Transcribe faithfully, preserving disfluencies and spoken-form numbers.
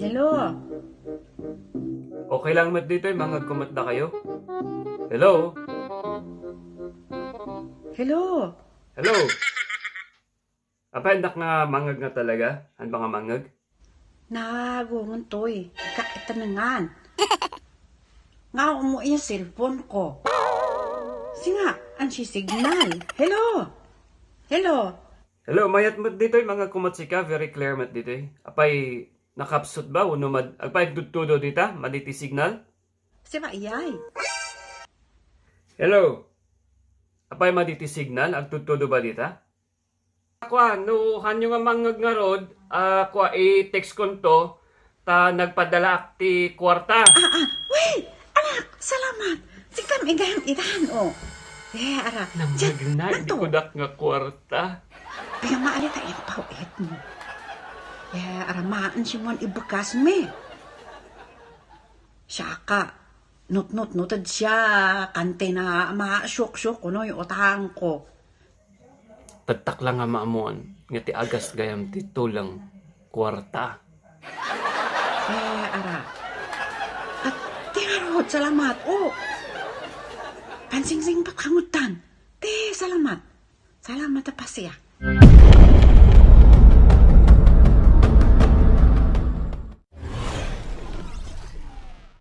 Hello? Okay lang met ditoy, mangngegko met dakayo. Hello? Hello? Hello? Apay, andak nga mangngeg nga talaga? An ba nga mangngeg? Nagungon toy, agka-, itanengan. Nga umo iya cellphone ko. Singa, an si signal. Hello? Hello? Hello, mayat met ditoy, mangngegko met sika, very clear met ditoy. Apay, nakapsut ba? Wenno mad-, agpay agtudtudo dita, madi ti signal? Siba iyay. Hello? Apay, madi ti signal? Agtudtudo ba dita? Kua, no, hanyo nga mangngeg ngarud, ah, kua, i-text konto, ta nagpadalaak ti kuarta. Ah, ah, wait! Anak, salamat! Sigtam igayam idan, oh. Eh, ara. Nang Diyan, magna, nanto. Di kudak nga kuarta. Pigmamali ta impaw itmo. Eh, ara, maan si Mon ibekas mi. Siaka, nutnutnuted siya, kanti na masyuksuk, kunoy utangko. Tedtak lang nga maammuan nga ti agas gayam ti tuleng kuarta. Eh, ara. At ti ngarud, salamat. Oh. Pansingsing pa kangudtan. Ti, salamat. Salamat a pasiak.